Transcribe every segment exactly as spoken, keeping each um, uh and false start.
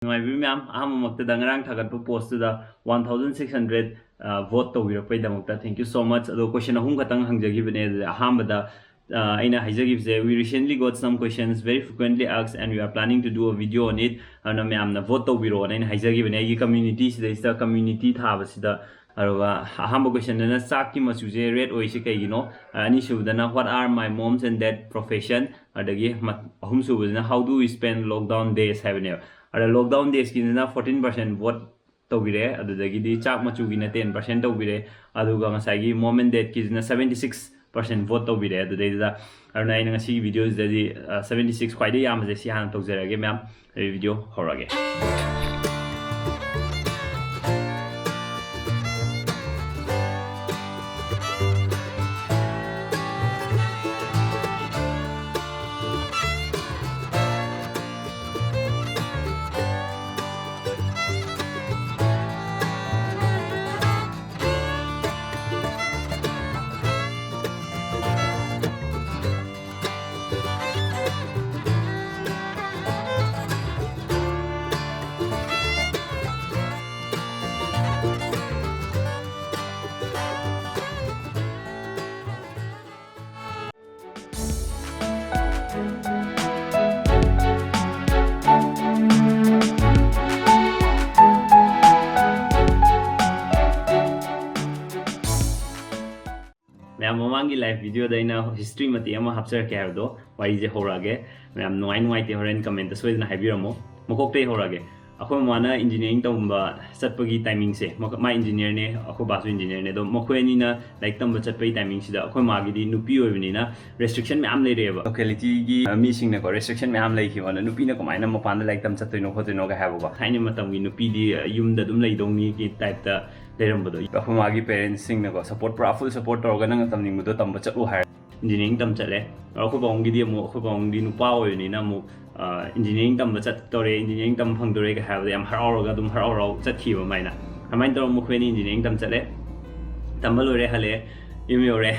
ꯅꯨꯡꯉꯥꯏꯕꯤꯔꯤ ꯃꯌꯥꯝ, ꯑꯍꯥꯟꯕꯃꯛꯇꯗ ꯉꯔꯥꯡ ꯊꯥꯒꯠꯄ ꯄꯣꯁꯇꯨꯗ one thousand six hundred vote ꯇꯧꯕꯤꯔꯛꯄꯩꯗꯃꯛꯇ thank you so much. ꯑꯗꯣ ꯀꯣꯏꯁꯟ ꯑꯍꯨꯝ ꯈꯛꯇꯪ ꯍꯪꯖꯈꯤꯕꯅꯦ꯫ ꯑꯗꯨꯗ ꯑꯍꯥꯟꯕꯗ ꯑ, ꯑꯩꯅ ꯍꯥꯏꯖꯈꯤꯕꯁꯦ, "We recently got some questions very frequently asked and we are planning to do a video on it." ꯑꯗꯨꯅ ꯃꯌꯥꯝꯅ ꯚꯣꯠ ꯇꯧꯕꯤꯔꯛꯑꯣꯅ ꯑꯩꯅ ꯍꯥꯏꯖꯈꯤꯕꯅꯦ ꯑꯩꯒꯤ ꯀꯝꯃ꯭ꯌꯨꯅꯤꯇꯤ ꯁꯤꯗꯩꯁꯤꯗ, ꯀꯝꯃ꯭ꯌꯨꯅꯤꯇꯤ ꯊꯥꯕꯁꯤꯗ꯫ ꯑꯗꯨꯒ ꯑꯍꯥꯟꯕ ꯀꯣꯏꯁꯟꯗꯅ, "ꯆꯥꯛꯀꯤ ꯃꯆꯨꯁꯦ ꯔꯦꯗ ꯑꯣꯏꯁꯦ ꯀꯩꯒꯤꯅꯣ?" ꯑꯅꯤꯁꯨꯕꯗꯅ, "What are my mom's and dad profession?" ꯑꯗꯒꯤ ꯃ-, ꯑꯍꯨꯝꯁꯨꯕꯗꯅ, "How do we spend lockdown days?" ꯍꯥꯏꯕꯅꯦꯕ꯫ ꯑꯗ ꯂꯣꯛꯗꯥꯎꯟ ꯗꯦꯁꯀꯤꯗꯅ ꯐꯣꯔꯇꯤꯟ ꯄꯥꯔꯁꯦꯟ ꯚꯣꯠ ꯇꯧꯕꯤꯔꯦ, ꯑꯗꯨꯗꯒꯤꯗꯤ ꯆꯥꯛ ꯃꯆꯨꯒꯤꯅ ꯇꯦꯟ ꯄꯥꯔꯁꯦꯟ ꯇꯧꯕꯤꯔꯦ, ꯑꯗꯨꯒ ꯉꯁꯥꯏꯒꯤ ꯃꯣꯝ ꯑꯦꯟ ꯗꯦꯠꯀꯤꯁꯤꯅ ꯁꯕꯦꯟꯇꯤ ꯁꯤꯛꯁ ꯄꯥꯔꯁꯦꯟ ꯚꯣꯠ ꯇꯧꯕꯤꯔꯦ꯫ ꯑꯗꯨꯗꯩꯗꯨꯗ ꯑꯗꯨꯅ ꯑꯩꯅ ꯉꯁꯤꯒꯤ ꯚꯤꯗꯤꯑꯣꯁꯤꯗꯗꯤ ꯁꯕꯦꯟꯇꯤ ꯁꯤꯛꯁ ꯈ꯭ꯋꯥꯏꯗꯒꯤ ꯌꯥꯝꯕꯁꯦ ꯁꯤ ꯍꯥꯟꯅ ꯇꯧꯖꯔꯒꯦ ꯃꯌꯥꯝ, ꯑꯗꯨꯒꯤ ꯚꯤꯗꯤꯑꯣ ꯍꯧꯔꯒꯦ꯫ ꯃꯌꯥꯝ, ꯃꯃꯥꯡꯒꯤ ꯂꯥꯏꯐ ꯚꯤꯗꯤꯑꯣꯗ ꯑꯩꯅ ꯍꯤꯁꯇ꯭ꯔꯤ ꯃꯇꯦꯛ ꯑꯃ ꯍꯥꯞꯆꯔꯛꯀꯦ ꯍꯥꯏꯕꯗꯣ, ꯋꯥꯔꯤꯁꯦ ꯍꯧꯔꯛꯑꯒꯦ꯫ ꯃꯌꯥꯝ ꯅꯨꯡꯉꯥꯏ ꯅꯨꯡꯉꯥꯏꯇꯦ ꯍꯣꯔꯦꯟ ꯀꯃꯦꯟꯇ ꯁꯣꯏꯗꯅ ꯍꯥꯏꯕꯤꯔꯝꯃꯣ꯫ ꯃꯀꯣꯛꯇꯩ ꯍꯧꯔꯛꯑꯒꯦ꯫ ꯑꯩꯈꯣꯏ ꯃꯃꯥꯅ ꯏꯟꯖꯤꯅꯤꯌꯥꯔꯤꯡ ꯇꯧꯕ ꯆꯠꯄꯒꯤ ꯇꯥꯏꯃꯤꯡꯁꯦ, ꯃ-, ꯃꯥ ꯏꯟꯖꯤꯅꯤꯌꯥꯔꯅꯦ, ꯑꯩꯈꯣꯏ ꯕꯥꯁꯨ ꯏꯟꯖꯤꯅꯤꯌꯥꯔꯅꯦ, ꯑꯗꯣ ꯃꯈꯣꯏ ꯑꯅꯤꯅ ꯂꯥꯏꯔꯤꯛ ꯇꯝꯕ ꯆꯠꯄꯒꯤ ꯇꯥꯏꯃꯤꯡꯁꯤꯗ ꯑꯩꯈꯣꯏ ꯃꯥꯒꯤꯗꯤ ꯅꯨꯄꯤ ꯑꯣꯏꯕꯅꯤꯅ ꯔꯦꯁꯇ꯭ꯔꯤꯛꯁꯟ ꯃꯌꯥꯝ ꯂꯩꯔꯛꯑꯦꯕ꯫ ꯂꯣꯀꯦꯂꯤꯇꯤꯒꯤ ꯃꯤꯁꯤꯡꯅꯀꯣ ꯔꯦꯁꯇ꯭ꯔꯤꯛꯁꯟ ꯃꯌꯥꯝ ꯂꯩꯈꯤꯕꯅ, ꯅꯨꯄꯤꯅ ꯀꯃꯥꯏꯅ ꯃꯄꯥꯟꯗ ꯂꯥꯏꯔꯤꯛ ꯇꯝ ꯆꯠꯇꯣꯏꯅꯣ ꯈꯣꯠꯇꯣꯏꯅꯣꯒ ꯍꯥꯏꯕꯀꯣ꯫ ꯊꯥꯏꯅ ꯃꯇꯝꯒꯤ ꯅꯨꯄꯤꯗꯤ ꯌꯨꯝꯗ ꯑꯗꯨꯝ ꯂꯩꯗꯧꯅꯤꯒꯤ ꯇꯥꯏꯞꯇ ꯂꯩꯔꯝꯕꯗꯣ꯫ ꯑꯩꯈꯣꯏ ꯃꯥꯒꯤ ꯄꯦꯔꯦꯟꯁꯁꯤꯡꯅꯀꯣ ꯁꯞꯄꯣꯔꯠ, ꯄꯨꯔꯥ ꯐꯨꯜ ꯁꯞꯄꯣꯔꯠ ꯇꯧꯔꯒ ꯅꯪꯅ ꯇꯝꯅꯤꯡꯕꯗꯣ ꯇꯝꯕ ꯆꯠꯂꯨ ꯍꯥꯏꯔ ꯏꯟꯖꯤꯅꯤꯌꯥꯔꯤꯡ ꯇꯝ ꯆꯠꯂꯦ꯫ ꯑꯩꯈꯣꯏ ꯄꯥꯕꯨꯡꯒꯤꯗꯤ ꯑꯃꯨꯛ, ꯑꯩꯈꯣꯏ ꯄꯥꯕꯨꯡꯗꯤ ꯅꯨꯄꯥ ꯑꯣꯏꯕꯅꯤꯅ ꯑꯃꯨꯛ, ꯑ, ꯏꯟꯖꯤꯅꯤꯌꯥꯔꯤꯡ ꯇꯝꯕ ꯆꯠꯇꯧꯔꯦ, ꯏꯟꯖꯤꯅꯤꯌꯥꯔꯤꯡ ꯇꯝꯕ ꯐꯪꯗꯧꯔꯦꯒ ꯍꯥꯏꯕꯗ ꯌꯥꯝ ꯍꯔꯥꯎꯔꯒ ꯑꯗꯨꯝ ꯍꯔꯥꯎ ꯍꯔꯥꯎ ꯆꯠꯈꯤꯕ ꯑꯗꯨꯃꯥꯏꯅ꯫ ꯑꯗꯨꯃꯥꯏꯅ ꯇꯧꯔꯒ ꯃꯈꯣꯏ ꯑꯅꯤ ꯏꯟꯖꯤꯅꯤꯌꯥꯔꯤꯡ ꯇꯝ ꯆꯠꯂꯦ꯫ ꯇꯝꯕ ꯂꯣꯏꯔꯦ, ꯍꯜꯂꯛꯑꯦ, ꯌꯨꯝ ꯌꯧꯔꯦ꯫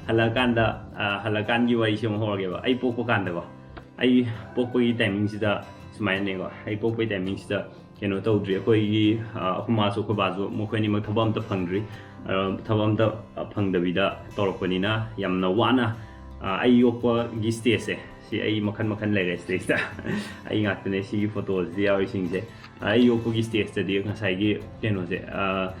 ꯍꯜꯂꯛꯑꯀꯥꯟꯗ, ꯑ, ꯍꯜꯂꯛꯑꯀꯥꯟꯒꯤ ꯋꯥꯔꯤꯁꯦ ꯑꯃꯨꯛ ꯍꯧꯔꯒꯦꯕ꯫ ꯑꯩ ꯄꯣꯛꯄ ꯀꯥꯟꯗꯀꯣ, ꯑꯩ ꯄꯣꯛꯄꯒꯤ ꯇꯥꯏꯃꯤꯡꯁꯤꯗ ꯁꯨꯃꯥꯏꯅꯅꯦꯀꯣ, ꯑꯩ ꯄꯣꯛꯄꯩ ꯇꯥꯏꯃꯤꯡꯁꯤꯗ ꯀꯩꯅꯣ ꯇꯧꯗ꯭ꯔꯤ꯫ ꯑꯩꯈꯣꯏꯒꯤ ꯑ, ꯑꯩꯈꯣꯏ ꯃꯥꯁꯨ ꯑꯩꯈꯣꯏ ꯕꯥꯁꯨ ꯃꯈꯣꯏ ꯑꯅꯤꯃꯛ ꯊꯕꯛ ꯑꯝꯇ ꯐꯪꯗ꯭ꯔꯤ꯫ ꯑ, ꯊꯕꯛ ꯑꯝꯇ ꯐꯪꯗꯕꯤꯗ ꯇꯧꯔꯛꯄꯅꯤꯅ ꯌꯥꯝꯅ ꯋꯥꯅ ꯑ, ꯑꯩ ꯌꯣꯛꯄꯒꯤ ꯁ꯭ꯇꯦꯖꯁꯦ, ꯁꯤ ꯑꯩ ꯃꯈꯜ ꯃꯈꯜ ꯂꯩꯔꯦ ꯁ꯭ꯇꯦꯖꯇ꯫ ꯑꯩ ꯉꯥꯛꯇꯅꯦ ꯁꯤꯒꯤ ꯐꯣꯇꯣꯁꯤꯗ ꯌꯥꯎꯔꯤꯁꯤꯡꯁꯦ꯫ ꯑ, ꯑꯩ ꯌꯣꯛꯄꯒꯤ ꯁ꯭ꯇꯦꯖꯇꯗꯤ ꯉꯁꯥꯏꯒꯤ ꯀꯩꯅꯣꯁꯦ, ꯑ,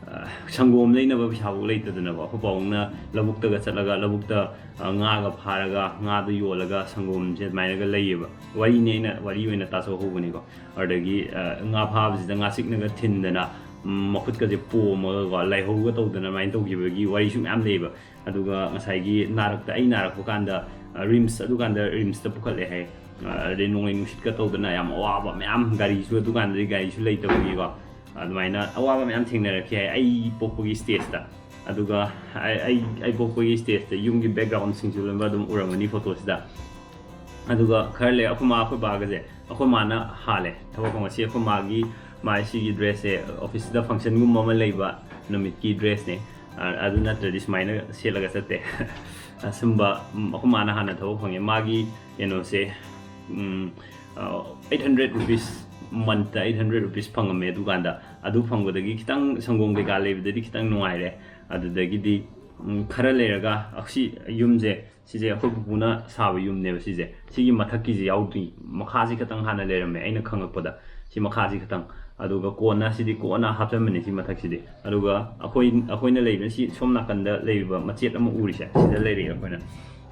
ꯑ, ꯁꯪꯒꯣꯝ ꯂꯩꯅꯕ ꯄꯩꯁꯥꯐꯥꯎ ꯂꯩꯇꯗꯅꯀꯣ, ꯑꯩꯈꯣꯏ ꯄꯥꯕꯨꯡꯅ ꯂꯧꯕꯨꯛꯇꯒ ꯆꯠꯂꯒ ꯂꯧꯕꯨꯛꯇ ꯑ, ꯉꯥꯒ ꯐꯥꯔꯒ ꯉꯥꯗꯣ ꯌꯣꯜꯂꯒ ꯁꯪꯒꯣꯝꯁꯦ ꯑꯗꯨꯃꯥꯏꯅꯒ ꯂꯩꯌꯦꯕ꯫ ꯋꯥꯔꯤꯅꯦ, ꯑꯩꯅ ꯋꯥꯔꯤ ꯑꯣꯏꯅ ꯇꯥꯖꯍꯧꯕꯅꯤꯀꯣ꯫ ꯑꯗꯨꯗꯒꯤ ꯑ, ꯉꯥ ꯐꯥꯕꯁꯤꯗ ꯉꯥꯆꯤꯛꯅꯒ ꯊꯤꯟꯗꯅ, ꯎꯝ, ꯃꯈꯨꯠꯀꯁꯦ ꯄꯣꯝꯃꯒꯀꯣ, ꯂꯥꯏꯍꯧꯒ ꯇꯧꯗꯅ ꯑꯗꯨꯃꯥꯏꯅ ꯇꯧꯈꯤꯕꯒꯤ ꯋꯥꯔꯤꯁꯨ ꯃꯌꯥꯝ ꯂꯩꯌꯦꯕ꯫ ꯑꯗꯨꯒ ꯉꯁꯥꯏꯒꯤ ꯅꯥꯔꯛꯇ ꯑꯩ ꯅꯥꯔꯛꯄ ꯀꯥꯟꯗ ꯑ, ꯔꯤꯝꯁ, ꯑꯗꯨꯀꯥꯟꯗ ꯔꯤꯝꯁꯇ ꯄꯨꯈꯠꯂꯦ ꯍꯥꯏ꯫ ꯑ, ꯑꯗꯩ ꯅꯣꯡꯂꯩ ꯅꯨꯡꯁꯤꯠꯀ ꯇꯧꯗꯅ ꯌꯥꯝ ꯑꯋꯥꯕ ꯃꯌꯥꯝ, ꯒꯥꯔꯤꯁꯨ ꯑꯗꯨꯀꯥꯟꯗꯗꯤ ꯒꯥꯔꯤꯁꯨ ꯂꯩꯇꯕꯒꯤꯀꯣ, ꯑꯗꯨꯃꯥꯏꯅ ꯑꯋꯥꯕ ꯃꯌꯥꯝ ꯊꯦꯡꯅꯔꯛꯈꯤ ꯍꯥꯏ ꯑꯩ ꯄꯣꯛꯄꯒꯤ ꯁ꯭ꯇꯦꯖꯇ꯫ ꯑꯗꯨꯒ ꯑꯩ ꯑꯩ ꯑꯩ ꯄꯣꯛꯄꯒꯤ ꯁ꯭ꯇꯦꯖꯇ ꯌꯨꯝꯒꯤ ꯕꯦꯛꯒ꯭ꯔꯥꯎꯟꯁꯤꯡꯁꯨ ꯂꯣꯏꯅꯃꯛ ꯑꯗꯨꯝ ꯎꯔꯝꯒꯅꯤ ꯐꯣꯇꯣꯁꯤꯗ꯫ ꯑꯗꯨꯒ ꯈꯔ ꯂꯩ ꯑꯩꯈꯣꯏ ꯃꯥ ꯑꯩꯈꯣꯏ ꯕꯥꯒꯁꯦ, ꯑꯩꯈꯣꯏ ꯃꯥꯅ ꯍꯥꯜꯂꯦ ꯊꯕꯛ ꯐꯪꯕꯁꯤ꯫ ꯑꯩꯈꯣꯏ ꯃꯥꯒꯤ, ꯃꯥ ꯁꯤꯒꯤ ꯗ꯭ꯔꯦꯁꯁꯦ ꯑꯣꯐꯤꯁꯇ ꯐꯪꯁꯟꯒꯨꯝꯕ ꯑꯃ ꯂꯩꯕ ꯅꯨꯃꯤꯠꯀꯤ ꯗ꯭ꯔꯦꯁꯅꯦ꯫ ꯑ, ꯑꯗꯨ ꯅꯠꯇ꯭ꯔꯗꯤ ꯁꯨꯃꯥꯏꯅ ꯁꯦꯠꯂꯒ ꯆꯠꯇꯦ꯫ ꯑꯁꯨꯝꯕ, ꯎꯝ, ꯑꯩꯈꯣꯏ ꯃꯥꯅ ꯍꯥꯟꯅ ꯊꯕꯛ ꯐꯪꯉꯦ꯫ ꯃꯥꯒꯤ ꯀꯩꯅꯣꯁꯦ, ꯎꯝ, ꯑ, eight hundred rupees, month-ꯇ eight hundred rupees ꯐꯪꯉꯝꯃꯦ ꯑꯗꯨꯀꯥꯟꯗ꯫ ꯑꯗꯨ ꯐꯪꯕꯗꯒꯤ ꯈꯤꯇꯪ ꯁꯪꯒꯣꯝ ꯀꯩꯀꯥ ꯂꯩꯕꯗꯗꯤ ꯈꯤꯇꯪ ꯅꯨꯡꯉꯥꯏꯔꯦ꯫ ꯑꯗꯨꯗꯒꯤꯗꯤ, ꯎꯝ, ꯈꯔ ꯂꯩꯔꯒ ꯑꯁꯤ ꯌꯨꯝꯁꯦ, ꯁꯤꯁꯦ ꯑꯩꯈꯣꯏ ꯄꯨꯄꯨꯅ ꯁꯥꯕ ꯌꯨꯝꯅꯦꯕ ꯁꯤꯁꯦ꯫ ꯁꯤꯒꯤ ꯃꯊꯛꯀꯤꯁꯦ ꯌꯥꯎꯗ꯭ꯔꯤ, ꯃꯈꯥꯁꯤ ꯈꯛꯇꯪ ꯍꯥꯟꯅ ꯂꯩꯔꯝꯃꯦ ꯑꯩꯅ ꯈꯪꯉꯛꯄꯗ꯫ ꯁꯤ ꯃꯈꯥꯁꯤ ꯈꯛꯇꯪ꯫ ꯑꯗꯨꯒ ꯀꯣꯟꯅ ꯁꯤꯗꯤ ꯀꯣꯟꯅ ꯍꯥꯞꯆꯟꯕꯅꯦ ꯁꯤ ꯃꯊꯛꯁꯤꯗꯤ꯫ ꯑꯗꯨꯒ ꯑꯩꯈꯣꯏ, ꯑꯩꯈꯣꯏꯅ ꯂꯩꯕꯅ ꯁꯤ ꯁꯣꯝ ꯅꯥꯀꯟꯗ ꯂꯩꯔꯤꯕ ꯃꯆꯦꯠ ꯑꯃ ꯎꯔꯤꯁꯦ, ꯁꯤꯗ ꯂꯩꯔꯤ ꯑꯩꯈꯣꯏꯅ꯫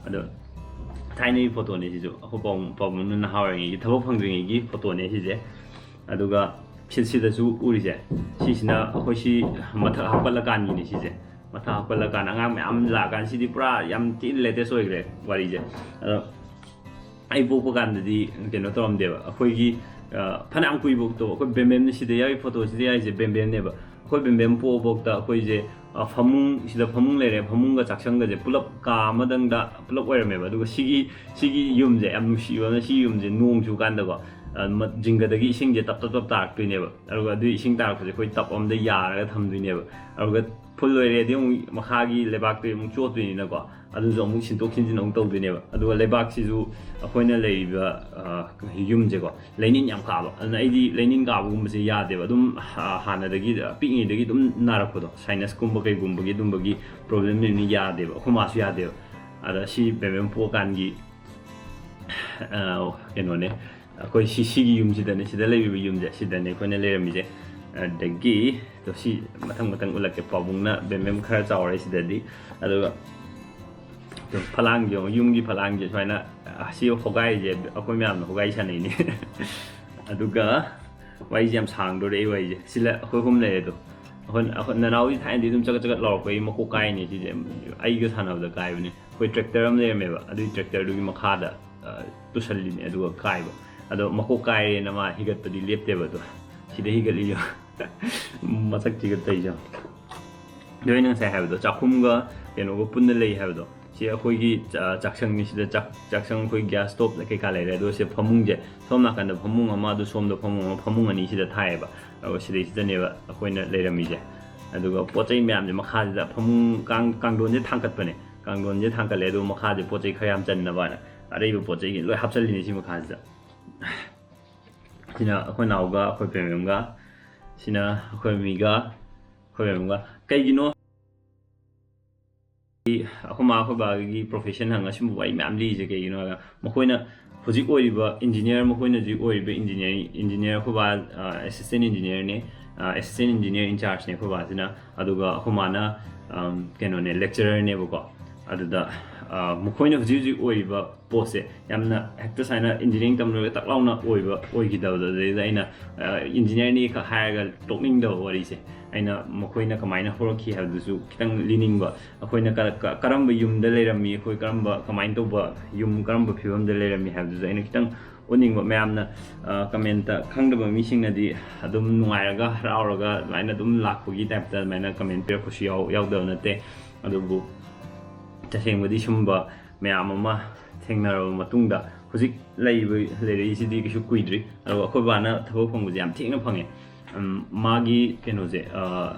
ꯑꯗꯣ ꯊꯥꯏꯅꯒꯤ ꯐꯣꯇꯣꯅꯦ ꯁꯤꯁꯨ, ꯑꯩꯈꯣꯏ ꯄꯥꯕꯨꯡ, ꯄꯥꯕꯨꯡꯅ ꯅꯍꯥ ꯑꯣꯏꯔꯤꯉꯩꯒꯤ ꯊꯕꯛ ꯐꯪꯗ꯭ꯔꯤꯉꯩꯒꯤ ꯐꯣꯇꯣꯅꯦ ꯁꯤꯁꯦ꯫ ꯑꯗꯨꯒ ꯁꯤ-, ꯁꯤꯗꯁꯨ ꯎꯔꯤꯁꯦ, ꯁꯤꯁꯤꯅ ꯑꯩꯈꯣꯏ ꯁꯤ ꯃꯊꯛ ꯍꯥꯞꯀꯠꯂꯀꯥꯟꯒꯤꯅꯦ ꯁꯤꯁꯦ꯫ ꯃꯊꯛ ꯍꯥꯞꯀꯠꯂꯀꯥꯟꯗ ꯑꯉꯥꯡ ꯃꯌꯥꯝ ꯂꯥꯛꯑꯀꯥꯟꯗ, ꯁꯤꯗꯤ ꯄꯨꯔꯥ ꯌꯥꯝ ꯊꯤꯅ latest ꯑꯣꯏꯈ꯭ꯔꯦ ꯋꯥꯔꯤꯁꯦ꯫ ꯑꯗꯣ ꯑꯩ ꯄꯣꯛꯄ ꯀꯥꯟꯗꯗꯤ ꯀꯩꯅꯣ ꯇꯧꯔꯝꯗꯦꯕ꯫ ꯑꯩꯈꯣꯏꯒꯤ, ꯑ, ꯐꯅꯌꯥꯝ ꯀꯨꯏꯕꯧꯇꯣ ꯑꯩꯈꯣꯏ ꯕꯦꯝꯕꯦꯝꯅ ꯁꯤꯗ ꯌꯥꯎꯔꯤ ꯐꯣꯇꯣꯁꯤꯗ ꯌꯥꯎꯔꯤꯁꯦ ꯕꯦꯝꯕꯦꯝꯅꯦꯕ꯫ ꯑꯩꯈꯣꯏ ꯕꯦꯝꯕꯦꯝ ꯄꯣꯛꯑꯐꯥꯎꯇ ꯑꯩꯈꯣꯏꯁꯦ, ꯑ, ꯐꯃꯨꯡ, ꯁꯤꯗ ꯐꯃꯨꯡ ꯂꯩꯔꯦ, ꯐꯃꯨꯡꯒ ꯆꯥꯛꯁꯪꯒꯁꯦ ꯄꯨꯂꯞ ꯀꯥ ꯑꯃꯗꯪꯗ ꯄꯨꯂꯞ ꯑꯣꯏꯔꯝꯃꯦꯕ꯫ ꯑꯗꯨꯒ ꯁꯤꯒꯤ, ꯁꯤꯒꯤ ꯌꯨꯝꯁꯦ ꯌꯥꯝ ꯅꯨꯡꯁꯤꯕ ꯑꯃꯅ, ꯁꯤꯒꯤ ꯌꯨꯝꯁꯦ ꯅꯣꯡ ꯆꯨꯀꯥꯟꯗꯀꯣ, ꯑ, ꯃ-, ꯖꯤꯡꯒꯗꯒꯤ ꯏꯁꯤꯡꯁꯦ ꯇꯞ ꯇꯞ ꯇꯞ ꯇꯥꯔꯛꯇꯣꯏꯅꯦꯕ꯫ ꯑꯗꯨꯒ ꯑꯗꯨꯒꯤ ꯏꯁꯤꯡ ꯇꯥꯔꯛꯄꯁꯦ ꯑꯩꯈꯣꯏ ꯇꯞ ꯑꯃꯗ ꯌꯥꯔꯒ ꯊꯝꯗꯣꯏꯅꯦꯕ꯫ ꯑꯗꯨꯒ ꯐꯨꯜ ꯑꯣꯏꯔꯦꯗꯤ ꯑꯃꯨꯛ ꯃꯈꯥꯒꯤ ꯂꯩꯕꯥꯛꯇꯨ ꯑꯃꯨꯛ ꯆꯣꯠꯇꯣꯏꯅꯤꯅꯀꯣ꯫ ꯑꯗꯨꯁꯨ ꯑꯃꯨꯛ ꯁꯤꯟꯗꯣꯛ ꯁꯤꯟꯖꯤꯟ ꯑꯃꯨꯛ ꯇꯧꯗꯣꯏꯅꯦꯕ꯫ ꯑꯗꯨꯒ ꯂꯩꯕꯥꯛꯁꯤꯁꯨ ꯑꯩꯈꯣꯏꯅ ꯂꯩꯔꯤꯕ, ꯑ, ꯌꯨꯝꯁꯦꯀꯣ, ꯂꯩꯅꯤꯟ ꯌꯥꯝ ꯀꯥꯕ꯫ ꯑꯗꯨꯅ ꯑꯩꯗꯤ ꯂꯩꯅꯤꯟ ꯀꯥꯕꯒꯨꯝꯕꯁꯦ ꯌꯥꯗꯦꯕ꯫ ꯑꯗꯨꯝ ꯍꯥ-, ꯍꯥꯟꯅꯗꯒꯤ, ꯄꯤꯛꯏꯉꯩꯗꯒꯤ ꯑꯗꯨꯝ ꯅꯥꯔꯛꯄꯗꯣ, sinusꯀꯨꯝꯕ ꯀꯩꯒꯨꯝꯕꯒꯤ ꯑꯗꯨꯝꯕꯒꯤ problemꯅꯤꯅ ꯌꯥꯗꯦꯕ꯫ ꯑꯩꯈꯣꯏ ꯃꯥꯁꯨ ꯌꯥꯗꯦꯕ꯫ ꯑꯗ ꯁꯤ ꯕꯦꯝꯕꯦꯝ ꯄꯣꯛꯑꯀꯥꯟꯒꯤ, ꯑ, ꯀꯩꯅꯣꯅꯦ, ꯑꯩꯈꯣꯏ ꯁꯤ, ꯁꯤꯒꯤ ꯌꯨꯝꯁꯤꯗꯅꯦ, ꯁꯤꯗ ꯂꯩꯔꯤꯕ ꯌꯨꯝꯁꯦ, ꯁꯤꯗꯅꯦ ꯑꯩꯈꯣꯏꯅ ꯂꯩꯔꯝꯃꯤꯁꯦ꯫ ꯑꯗꯒꯤ, ꯑꯗꯣ ꯁꯤ ꯃꯊꯪ ꯃꯊꯪ ꯎꯠꯂꯛꯀꯦ꯫ ꯄꯥꯕꯨꯡꯅ ꯕꯦꯝꯕꯦꯝ ꯈꯔ ꯆꯥꯎꯔꯦ ꯁꯤꯗꯗꯤ꯫ ꯑꯗꯨꯒ ꯑꯗꯨꯝ ꯐꯂꯥꯡꯁꯦ ꯌꯦꯡꯉꯣ, ꯌꯨꯝꯒꯤ ꯐꯂꯥꯡꯁꯦ ꯁꯨꯃꯥꯏꯅ, ꯑꯁꯤ ꯍꯣꯒꯥꯏꯁꯦ ꯑꯩꯈꯣꯏ ꯃꯌꯥꯝꯅ ꯍꯣꯒꯥꯏ ꯁꯥꯟꯅꯩꯅꯦ꯫ ꯑꯗꯨꯒ ꯋꯥꯔꯤꯁꯦ ꯌꯥꯝ ꯁꯥꯡꯗꯣꯔꯦ ꯑꯩ ꯋꯥꯔꯤꯁꯦ꯫ ꯁꯤꯗ ꯑꯩꯈꯣꯏ ꯑꯍꯨꯝ ꯂꯩꯔꯦ ꯑꯗꯣ꯫ ꯑꯩꯈꯣꯏ, ꯑꯩꯈꯣꯏ ꯅꯅꯥꯎꯗꯤ ꯊꯥꯏꯅꯗꯤ ꯑꯗꯨꯝ ꯆꯒꯠ ꯆꯒꯠ ꯂꯥꯎꯔꯛꯄꯒꯤ ꯃꯀꯣꯛ ꯀꯥꯏꯅꯦ ꯁꯤꯁꯦ꯫ ꯑꯩꯒ ꯁꯥꯟꯅꯕꯗ ꯀꯥꯏꯕꯅꯦ꯫ ꯑꯩꯈꯣꯏ tractor ꯑꯃ ꯂꯩꯔꯝꯃꯦꯕ, ꯑꯗꯨꯒꯤ tractorꯗꯨꯒꯤ ꯃꯈꯥꯗ, ꯑ, ꯄꯨꯁꯜꯂꯤꯅꯦ ꯑꯗꯨꯒ ꯀꯥꯏꯕ꯫ ꯑꯗꯣ ꯃꯀꯣꯛ ꯀꯥꯏꯔꯦꯅ ꯃꯥ ꯍꯤꯒꯠꯄꯗꯤ ꯂꯦꯞꯇꯦꯕ꯫ ꯑꯗꯣ ꯁꯤꯗ ꯍꯤꯒꯠꯂꯤꯁꯦ꯫ ꯃꯁꯛꯁꯤꯒ ꯇꯧꯔꯤꯁꯦ꯫ ꯑꯗꯣ ꯑꯩꯅ ꯉꯁꯥꯏ ꯍꯥꯏꯕꯗꯣ, ꯆꯥꯛꯈꯨꯝꯒ ꯀꯩꯅꯣꯒ ꯄꯨꯟꯅ ꯂꯩ ꯍꯥꯏꯕꯗꯣ, ꯁꯤ ꯑꯩꯈꯣꯏꯒꯤ ꯆꯥ-, ꯆꯥꯛꯁꯪꯅꯤ꯫ ꯁꯤꯗ ꯆꯥꯛ-, ꯆꯥꯛꯁꯪ, ꯑꯩꯈꯣꯏ gas stove ꯀꯩꯀꯥ ꯂꯩꯔꯦ꯫ ꯑꯗꯣ ꯁꯤ ꯐꯃꯨꯡꯁꯦ, ꯁꯣꯝ ꯅꯥꯀꯟꯗ ꯐꯃꯨꯡ ꯑꯃ, ꯑꯗꯨ ꯁꯣꯝꯗ ꯐꯃꯨꯡ ꯑꯃ, ꯐꯃꯨꯡ ꯑꯅꯤ ꯁꯤꯗ ꯊꯥꯏꯌꯦꯕ꯫ ꯑꯗꯣ ꯁꯤꯗꯩꯁꯤꯗꯅꯦꯕ ꯑꯩꯈꯣꯏꯅ ꯂꯩꯔꯝꯃꯤꯁꯦ꯫ ꯑꯗꯨꯒ ꯄꯣꯠ ꯆꯩ ꯃꯌꯥꯝꯁꯦ ꯃꯈꯥꯁꯤꯗ, ꯐꯃꯨꯡ ꯀꯥꯡ-, ꯀꯥꯡꯊꯣꯟꯁꯦ ꯊꯥꯡꯀꯠꯄꯅꯦ꯫ ꯀꯥꯡꯊꯣꯟꯁꯦ ꯊꯥꯡꯀꯠꯂꯦ, ꯑꯗꯨꯒ ꯃꯈꯥꯁꯦ ꯄꯣꯠ ꯆꯩ ꯈꯔ ꯌꯥꯝ ꯆꯟꯅꯕꯅ ꯑꯔꯩꯕ ꯄꯣꯠ ꯆꯩꯒꯤ ꯂꯣꯏ ꯍꯥꯞꯆꯜꯂꯤꯅꯦ ꯁꯤ ꯃꯈꯥꯁꯤꯗ꯫ ꯁꯤꯅ ꯑꯩꯈꯣꯏ ꯅꯥꯎꯒ, ꯑꯩꯈꯣꯏ ꯄꯦꯝꯕꯦꯝꯒ, ꯁꯤꯅ ꯑꯩꯈꯣꯏ ꯃꯤꯒ, ꯑꯩꯈꯣꯏ ꯃꯦꯝꯒ꯫ ꯀꯩꯒꯤꯅꯣ? ꯑꯩꯈꯣꯏ ꯃꯥ ꯑꯩꯈꯣꯏ ꯕꯥꯒꯤ profession ꯍꯪꯉ ꯁꯤꯒꯨꯝꯕ ꯋꯥꯔꯤ ꯃꯌꯥꯝ ꯂꯤꯔꯤꯁꯦ ꯀꯩꯒꯤꯅꯣ ꯍꯥꯏꯔꯒ, ꯃꯈꯣꯏꯅ ꯍꯧꯖꯤꯛ ꯑꯣꯏꯔꯤꯕ engineer, ꯃꯈꯣꯏꯅ ꯍꯧꯖꯤꯛ ꯑꯣꯏꯔꯤꯕ engineering, engineer, ꯑꯩꯈꯣꯏ ꯕꯥ, ꯑ, assistant engineerꯅꯦ, ꯑ, assistant engineer in chargeꯅꯦ ꯑꯩꯈꯣꯏ ꯕꯥꯁꯤꯅ꯫ ꯑꯗꯨꯒ ꯑꯩꯈꯣꯏ ꯃꯥꯅ, ꯑꯝ, ꯀꯩꯅꯣꯅꯦ, lecturerꯅꯦꯕꯀꯣ꯫ ꯑꯗꯨꯗ, ꯑ, ꯃꯈꯣꯏꯅ ꯍꯧꯖꯤꯛ ꯍꯧꯖꯤꯛ ꯑꯣꯏꯔꯤꯕ ꯄꯣꯠꯁꯦ ꯌꯥꯝꯅ ꯍꯦꯛꯇ ꯁꯨꯃꯥꯏꯅ engineering ꯇꯝ ꯂꯣꯏꯔꯒ ꯇꯛ ꯂꯥꯎꯅ ꯑꯣꯏꯕ, ꯑꯣꯏꯈꯤꯗꯕꯗꯣ, ꯑꯗꯨꯗꯩꯗ ꯑꯩꯅ, ꯑ, engineerꯅꯤ ꯈꯛ ꯍꯥꯏꯔꯒ ꯇꯣꯛꯅꯤꯡꯗꯕ ꯋꯥꯔꯤꯁꯦ꯫ ꯑꯩꯅ ꯃꯈꯣꯏꯅ ꯀꯃꯥꯏꯅ ꯍꯧꯔꯛꯈꯤ ꯍꯥꯏꯕꯗꯨꯁꯨ ꯈꯤꯇꯪ ꯂꯤꯅꯤꯡꯕ꯫ ꯑꯩꯈꯣꯏꯅ ꯀ-, ꯀ-, ꯀꯔꯝꯕ ꯌꯨꯝꯗ ꯂꯩꯔꯝꯃꯤ, ꯑꯩꯈꯣꯏ ꯀꯔꯝꯕ, ꯀꯃꯥꯏꯅ ꯇꯧꯕ ꯌꯨꯝ, ꯀꯔꯝꯕ ꯐꯤꯕꯝꯗ ꯂꯩꯔꯝꯃꯤ ꯍꯥꯏꯕꯗꯨꯁꯨ ꯑꯩꯅ ꯈꯤꯇꯪ ꯎꯠꯅꯤꯡꯕ꯫ ꯃꯌꯥꯝꯅ, ꯑ, commentꯇ ꯈꯪꯗꯕ ꯃꯤꯁꯤꯡꯅꯗꯤ ꯑꯗꯨꯝ ꯅꯨꯡꯉꯥꯏꯔꯒ, ꯍꯔꯥꯎꯔꯒ ꯑꯗꯨꯃꯥꯏꯅ ꯑꯗꯨꯝ ꯂꯥꯛꯄꯒꯤ typeꯇ ꯑꯗꯨꯃꯥꯏꯅ comment ꯄꯤꯔꯛꯄꯁꯨ ꯌꯥꯎ-, ꯌꯥꯎꯗꯕ ꯅꯠꯇꯦ꯫ ꯑꯗꯨꯕꯨ ꯇꯁꯦꯡꯕꯗꯤ ꯁꯨꯝꯕ ꯃꯌꯥꯝ ꯑꯃ ꯊꯦꯡꯅꯔꯕ ꯃꯇꯨꯡꯗ ꯍꯧꯖꯤꯛ ꯂꯩꯔꯤꯕ, ꯂꯩꯔꯛꯏꯁꯤꯗꯤ ꯀꯩꯁꯨ ꯀꯨꯏꯗ꯭ꯔꯤ꯫ ꯑꯗꯨꯒ ꯑꯩꯈꯣꯏ ꯕꯥꯅ ꯊꯕꯛ ꯐꯪꯕꯁꯦ ꯌꯥꯝ ꯊꯦꯡꯅ ꯐꯪꯉꯦ꯫ ꯎꯝ, ꯃꯥꯒꯤ ꯀꯩꯅꯣꯁꯦ, ꯑ,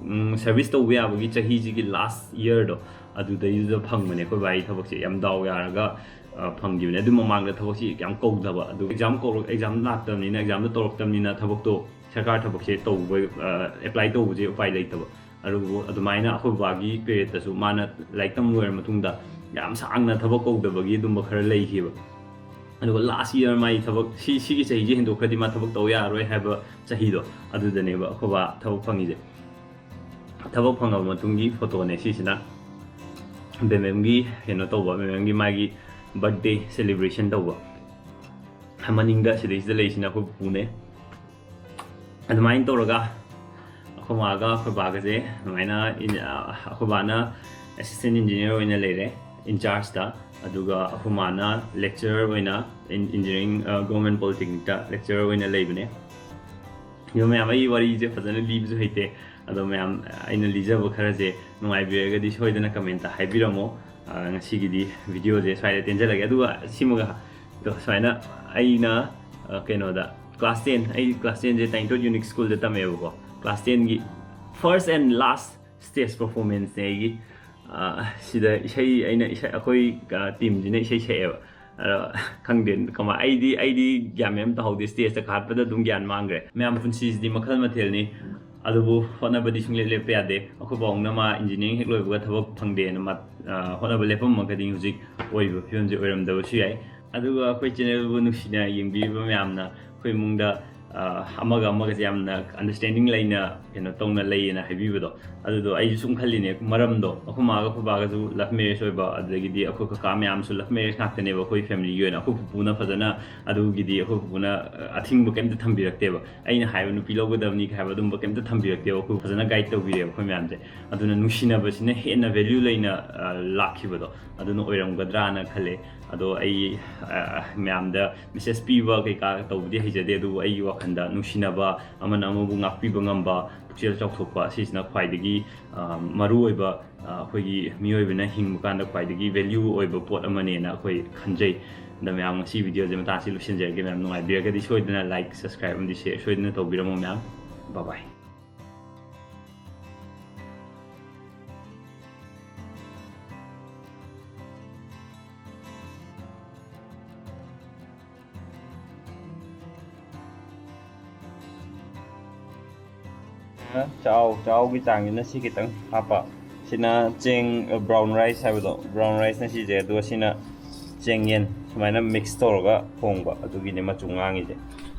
ꯎꯝ, service ꯇꯧꯕ ꯌꯥꯕꯒꯤ ꯆꯍꯤꯁꯤꯒꯤ last yearꯗꯣ, ꯑꯗꯨꯗꯩꯗꯨꯗ ꯐꯪꯕꯅꯦ ꯑꯩꯈꯣꯏ ꯕꯥꯒꯤ ꯊꯕꯛꯁꯦ꯫ ꯌꯥꯝ ꯗꯥꯎ ꯌꯥꯔꯒ, ꯑ, ꯐꯪꯈꯤꯕꯅꯦ꯫ ꯑꯗꯨ ꯃꯃꯥꯡꯗ ꯊꯕꯛꯁꯤ ꯌꯥꯝ ꯀꯧꯗꯕ, ꯑꯗꯨ exam ꯀꯧꯔꯛ-, exam ꯂꯥꯛꯇꯕꯅꯤꯅ, examꯗꯣ ꯇꯧꯔꯛꯇꯕꯅꯤꯅ ꯊꯕꯛꯇꯣ, ꯁꯔꯀꯥꯔ ꯊꯕꯛꯁꯦ ꯇꯧꯕ, ꯑ, apply ꯇꯧꯕꯁꯦ ꯎꯄꯥꯏ ꯂꯩꯇꯕ꯫ ꯑꯗꯨꯕꯨ ꯑꯗꯨꯃꯥꯏꯅ ꯑꯩꯈꯣꯏ ꯕꯥꯒꯤ periodꯇꯁꯨ ꯃꯥꯅ ꯂꯥꯏꯔꯤꯛ ꯇꯝ ꯂꯣꯏꯔ ꯃꯇꯨꯡꯗ ꯌꯥꯝ ꯁꯥꯡꯅ ꯊꯕꯛ ꯀꯧꯗꯕꯒꯤ ꯑꯗꯨꯝꯕ ꯈꯔ ꯂꯩꯈꯤꯕ꯫ ꯑꯗꯨꯒ last year ꯃꯥꯒꯤ ꯊꯕꯛ, ꯁꯤ, ꯁꯤꯒꯤ ꯆꯍꯤꯁꯦ ꯍꯦꯟꯗꯣꯛꯈ꯭ꯔꯗꯤ ꯃꯥ ꯊꯕꯛ ꯇꯧ ꯌꯥꯔꯔꯣꯏ ꯍꯥꯏꯕ ꯆꯍꯤꯗꯣ, ꯑꯗꯨꯗꯅꯦꯕ ꯑꯩꯈꯣꯏ ꯕꯥ ꯊꯕꯛ ꯐꯪꯉꯤꯁꯦ꯫ ꯊꯕꯛ ꯐꯪꯉꯕ ꯃꯇꯨꯡꯒꯤ ꯐꯣꯇꯣꯅꯦ ꯁꯤꯁꯤꯅ꯫ ꯕꯦꯃꯦꯝꯒꯤ ꯀꯩꯅꯣ ꯇꯧꯕ, ꯕꯦꯃꯦꯝꯒꯤ ꯃꯥꯒꯤ birthday celebration ꯇꯧꯕ꯫ ꯃꯅꯤꯡꯗ ꯁꯤꯗꯩꯁꯤꯗ ꯂꯩꯁꯤꯅ ꯑꯩꯈꯣꯏ ꯄꯨꯄꯨꯅꯦ꯫ ꯑꯗꯨꯃꯥꯏꯅ ꯇꯧꯔꯒ ꯑꯩꯈꯣꯏ ꯃꯥꯒ ꯑꯩꯈꯣꯏ ꯕꯥꯒꯁꯦ ꯑꯗꯨꯃꯥꯏꯅ ꯏꯟ-, ꯑ, ꯑꯩꯈꯣꯏ ꯕꯥꯅ assistant engineer ꯑꯣꯏꯅ ꯂꯩꯔꯦ in chargeꯇ, ꯑꯗꯨꯒ ꯑꯩꯈꯣꯏ ꯃꯥꯅ lecturer ꯑꯣꯏꯅ in-, engineering, ꯑ, government polytechnicꯇ lecturer ꯑꯣꯏꯅ ꯂꯩꯕꯅꯦ꯫ ꯑꯗꯣ ꯃꯌꯥꯝ, ꯑꯩ ꯋꯥꯔꯤꯁꯦ ꯐꯖꯅ ꯂꯤꯕꯁꯨ ꯍꯩꯇꯦ, ꯑꯗꯣ ꯃꯌꯥꯝ, ꯑꯩꯅ ꯂꯤꯖꯕ ꯈꯔꯁꯦ ꯅꯨꯡꯉꯥꯏꯕꯤꯔꯒꯗꯤ ꯁꯣꯏꯗꯅ commentꯇ ꯍꯥꯏꯕꯤꯔꯝꯃꯣ꯫ ꯑ, ꯉꯁꯤꯒꯤꯗꯤ videoꯁꯦ ꯁ꯭ꯋꯥꯏꯗ ꯇꯦꯟꯖꯜꯂꯒꯦ꯫ ꯑꯗꯨꯒ ꯁꯤꯃꯒ, ꯑꯗꯣ ꯁꯨꯃꯥꯏꯅ ꯑꯩꯅ, ꯑ, ꯀꯩꯅꯣꯗ class ten, ꯑꯩ class tenꯁꯦ ꯇꯥꯏꯅꯤꯊꯣꯏ Unique Schoolꯗ ꯇꯝꯃꯦꯕꯀꯣ꯫ Class tenꯒꯤ first and last stage performanceꯅꯦ ꯑꯩꯒꯤ꯫ ꯑ, ꯁꯤꯗ ꯏꯁꯩ, ꯑꯩꯅ ꯏꯁꯩ, ꯑꯩꯈꯣꯏ, ꯑ, teamꯁꯤꯅ ꯏꯁꯩ ꯁꯛꯑꯦꯕ꯫ ꯑꯗꯣ ꯈꯪꯗꯦ ꯀꯃꯥꯏ-, ꯑꯩꯗꯤ, ꯑꯩꯗꯤ ꯒ꯭ꯌꯥꯟ ꯃꯦꯟ ꯑꯃ ꯇꯥꯍꯧꯗꯦ, stageꯇ ꯀꯥꯈꯠꯄꯗ ꯑꯗꯨꯝ ꯒ꯭ꯌꯥꯟ ꯃꯥꯡꯈ꯭ꯔꯦ꯫ ꯃꯌꯥꯝ, ꯄꯨꯟꯁꯤꯁꯤꯗꯤ ꯃꯈꯜ ꯃꯊꯦꯜꯅꯤ, ꯑꯗꯨꯕꯨ ꯍꯣꯠꯅꯕꯗꯤ ꯁꯨꯡꯂꯦꯞ ꯂꯦꯞꯄ ꯌꯥꯗꯦ꯫ ꯑꯩꯈꯣꯏ ꯄꯥꯕꯨꯡꯅ ꯃꯥ engineering ꯍꯦꯛ ꯂꯣꯏꯕꯒ ꯊꯕꯛ ꯐꯪꯗꯦꯅ ꯃꯥ, ꯑ, ꯍꯣꯠꯅꯕ ꯂꯦꯞꯄꯝꯃꯒꯗꯤ ꯍꯧꯖꯤꯛ ꯑꯣꯏꯔꯤꯕ ꯐꯤꯕꯝꯁꯦ ꯑꯣꯏꯔꯝꯗꯕꯁꯨ ꯌꯥꯏ꯫ ꯑꯗꯨꯒ ꯑꯩꯈꯣꯏ channelꯕꯨ ꯅꯨꯡꯁꯤꯅ ꯌꯦꯡꯕꯤꯔꯤꯕ ꯃꯌꯥꯝꯅ, ꯑꯩꯈꯣꯏ ꯏꯃꯨꯡꯗ, ꯑ, ꯑꯃꯒ ꯑꯃꯒꯁꯦ ꯌꯥꯝꯅ understanding ꯂꯩꯅ ꯀꯩꯅꯣ ꯇꯧꯅ ꯂꯩꯌꯦꯅ ꯍꯥꯏꯕꯤꯕꯗꯣ, ꯑꯗꯨꯗꯣ ꯑꯩꯁꯨ ꯁꯨꯝ ꯈꯜꯂꯤꯅꯦ꯫ ꯃꯔꯝꯗꯣ ꯑꯩꯈꯣꯏ ꯃꯥꯒ ꯑꯩꯈꯣꯏ ꯕꯥꯒꯁꯨ love marriage ꯑꯣꯏꯕ, ꯑꯗꯨꯗꯒꯤꯗꯤ ꯑꯩꯈꯣꯏ ꯀꯀꯥ ꯃꯌꯥꯝꯁꯨ love marriage ꯉꯥꯛꯇꯅꯦꯕ ꯑꯩꯈꯣꯏ familyꯒꯤ ꯑꯣꯏꯅ꯫ ꯑꯩꯈꯣꯏ ꯄꯨꯄꯨꯅ ꯐꯖꯅ ꯑꯗꯨꯒꯤꯗꯤ, ꯑꯩꯈꯣꯏ ꯄꯨꯄꯨꯅ, ꯑ, ꯑꯊꯤꯡꯕ ꯀꯩꯝꯇ ꯊꯝꯕꯤꯔꯛꯇꯦꯕ꯫ ꯑꯩꯅ ꯍꯥꯏꯕ ꯅꯨꯄꯤ ꯂꯧꯒꯗꯕꯅꯤ ꯍꯥꯏꯕ ꯑꯗꯨꯝꯕ ꯀꯩꯝꯇ ꯊꯝꯕꯤꯔꯛꯇꯦꯕ꯫ ꯑꯩꯈꯣꯏ ꯐꯖꯅ guide ꯇꯧꯕꯤꯔꯦꯕ ꯑꯩꯈꯣꯏ ꯃꯌꯥꯝꯁꯦ꯫ ꯑꯗꯨꯅ ꯅꯨꯡꯁꯤꯅꯕꯁꯤꯅ ꯍꯦꯟꯅ value ꯂꯩꯅ, ꯑ, ꯂꯥꯛꯈꯤꯕꯗꯣ ꯑꯗꯨꯅ ꯑꯣꯏꯔꯝꯒꯗ꯭ꯔꯥꯅ ꯈꯜꯂꯦ꯫ ꯑꯗꯣ ꯑꯩ, ꯑ, ꯃꯌꯥꯝꯗ message ꯄꯤꯕ ꯀꯩꯀꯥ ꯇꯧꯕꯗꯤ ꯍꯩꯖꯗꯦ, ꯑꯗꯨꯕꯨ ꯑꯩꯒꯤ ꯋꯥꯈꯜꯗ ꯅꯨꯡꯁꯤꯅꯕ, ꯑꯃꯅ ꯑꯃꯕꯨ ꯉꯥꯛꯄꯤꯕ ꯉꯝꯕ, ꯄꯨꯛꯆꯦꯜ ꯆꯥꯎꯊꯣꯛꯄ, ꯑꯁꯤꯁꯤꯅ ꯈ꯭ꯋꯥꯏꯗꯒꯤ, ꯑ, ꯃꯔꯨꯑꯣꯏꯕ, ꯑ, ꯑꯩꯈꯣꯏꯒꯤ ꯃꯤꯑꯣꯏꯕꯅ ꯍꯤꯡꯕ ꯀꯥꯟꯗ ꯈ꯭ꯋꯥꯏꯗꯒꯤ value ꯑꯣꯏꯕ ꯄꯣꯠ ꯑꯃꯅꯦꯅ ꯑꯩꯈꯣꯏ ꯈꯟꯖꯩ꯫ ꯑꯗ ꯃꯌꯥꯝ, ꯉꯁꯤ videoꯁꯦ ꯃꯇꯥꯡꯁꯤ ꯂꯣꯏꯁꯤꯟꯖꯔꯒꯦ꯫ ꯃꯌꯥꯝ ꯅꯨꯡꯉꯥꯏꯕꯤꯔꯒꯗꯤ ꯁꯣꯏꯗꯅ like, subscribe ꯑꯃꯗꯤ share ꯁꯣꯏꯗꯅ ꯇꯧꯕꯤꯔꯝꯃꯣ ꯃꯌꯥꯝ꯫ Bye bye꯫ ꯆꯥꯛꯍꯥꯎ, ꯆꯥꯛꯍꯥꯎꯒꯤ ꯆꯥꯡꯁꯤꯅ ꯁꯤ ꯈꯤꯇꯪ ꯍꯥꯞꯄ꯫ ꯁꯤꯅ ꯆꯦꯡ, brown rice ꯍꯥꯏꯕꯗꯣ, brown riceꯅ ꯁꯤꯁꯦ, ꯑꯗꯨꯒ ꯁꯤꯅ ꯆꯦꯡꯌꯦꯟ, ꯁꯨꯃꯥꯏꯅ mix ꯇꯧꯔꯒ ꯊꯣꯡꯕ, ꯑꯗꯨꯒꯤꯅꯦ ꯃꯆꯨ ꯉꯥꯡꯉꯤꯁꯦ꯫